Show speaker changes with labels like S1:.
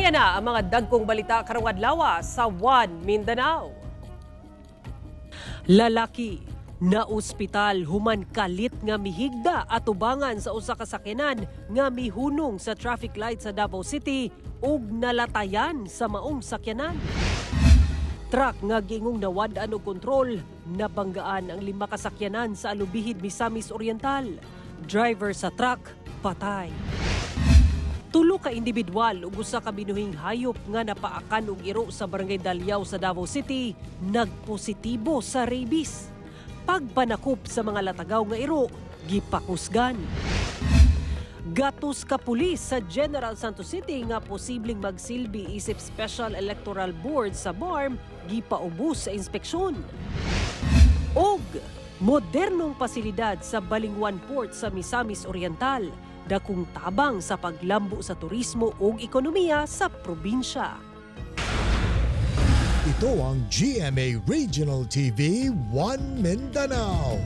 S1: Niya na ang mga dagkong balita karong adlaw sa One Mindanao. Lalaki na ospital human kalit nga mihigda atubangan sa usa ka sakyanan nga mihunong sa traffic light sa Davao City ug nalatayan sa maong sakyanan. Truck nga giingong nawad-an og kontrol, nabanggaan ang lima ka sakyanan sa Alubijid, Misamis Oriental. Driver sa truck patay. Tulo ka individual ug usa ka binuhing hayop nga napaakan og iro sa Barangay Daliao sa Davao City nagpositibo sa rabies. Pagpanakop sa mga latagaw nga iro, gipakusgan. Gatos ka pulis sa General Santos City nga posibleng magsilbi isip Special Electoral Board sa BARMM gipaubos sa inspeksyon. Og modernong pasilidad sa Balingwan Port sa Misamis Oriental, dakong tabang sa paglambo sa turismo ug ekonomiya sa probinsya.
S2: Ito ang GMA Regional TV, One Mindanao.